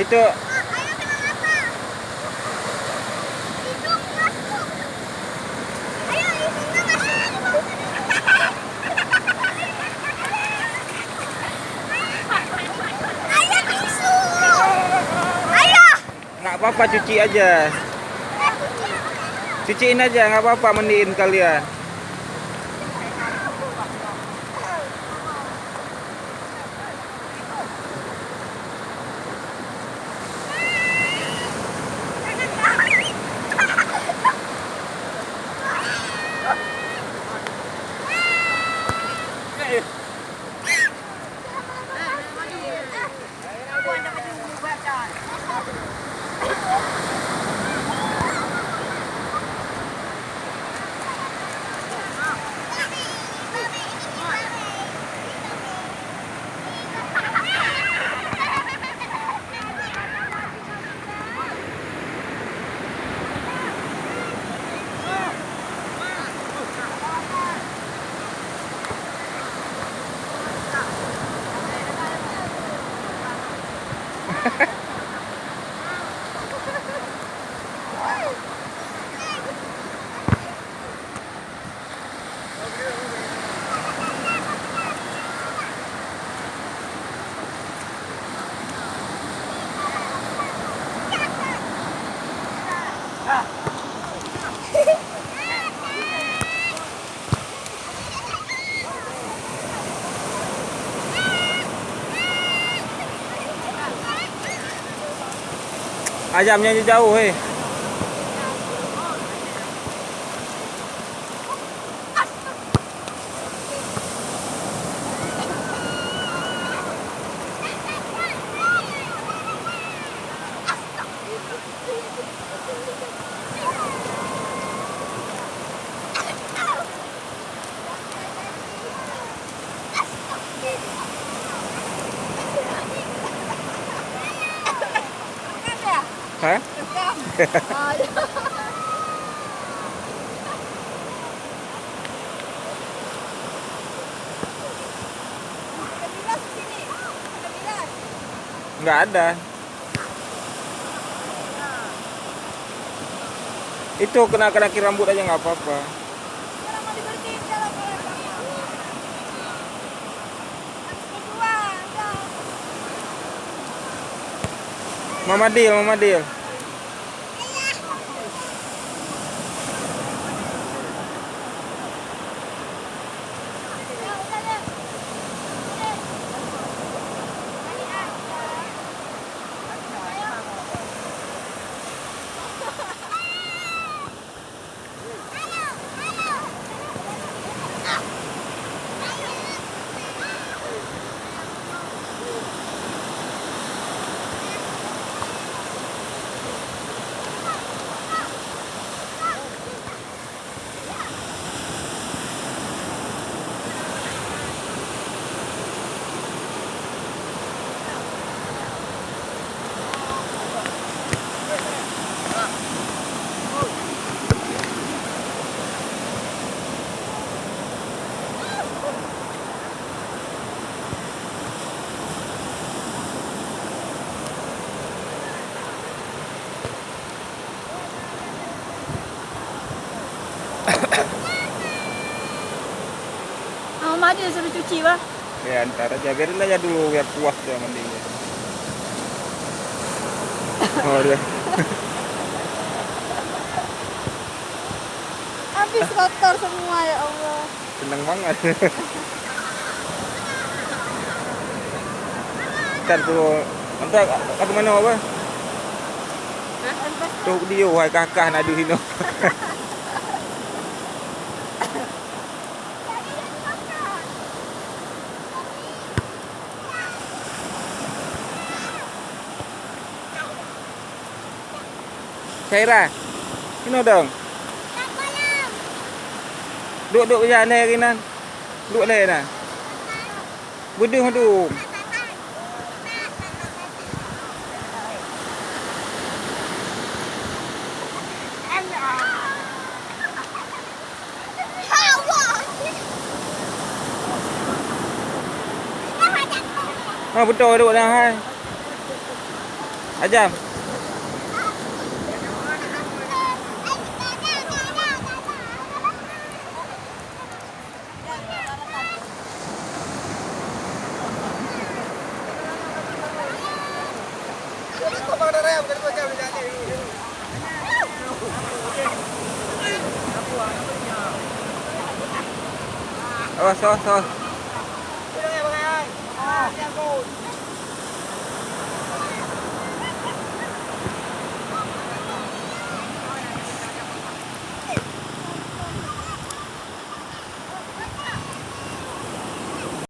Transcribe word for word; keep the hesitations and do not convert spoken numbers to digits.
Cok. Nggak apa-apa, cuci aja. Cuciin aja, nggak apa-apa, mandiin kalian. Ayam nyan jauh, hei. Hah? Nggak ada. Itu kena, kena ki rambut aja nggak apa-apa. Mama Dil, Mama Dil. Ah, mandi suruh cuci, bah. Ya, ntar aja. Biarin aja dulu, biar puas dia mandi. Oh, dia. Habis kotor semua, ya Allah. Seneng banget. Kan tu, entah kat mana apa? Hah? Tuh dia, wahai kakak, nak duit tu. Syairah, inoe dong. Duek-duek bak jan lé keunan. Duek lé na. Beudeuh dum. Ha, beutôi duek na hai. Ajam. Awas, awas, awas.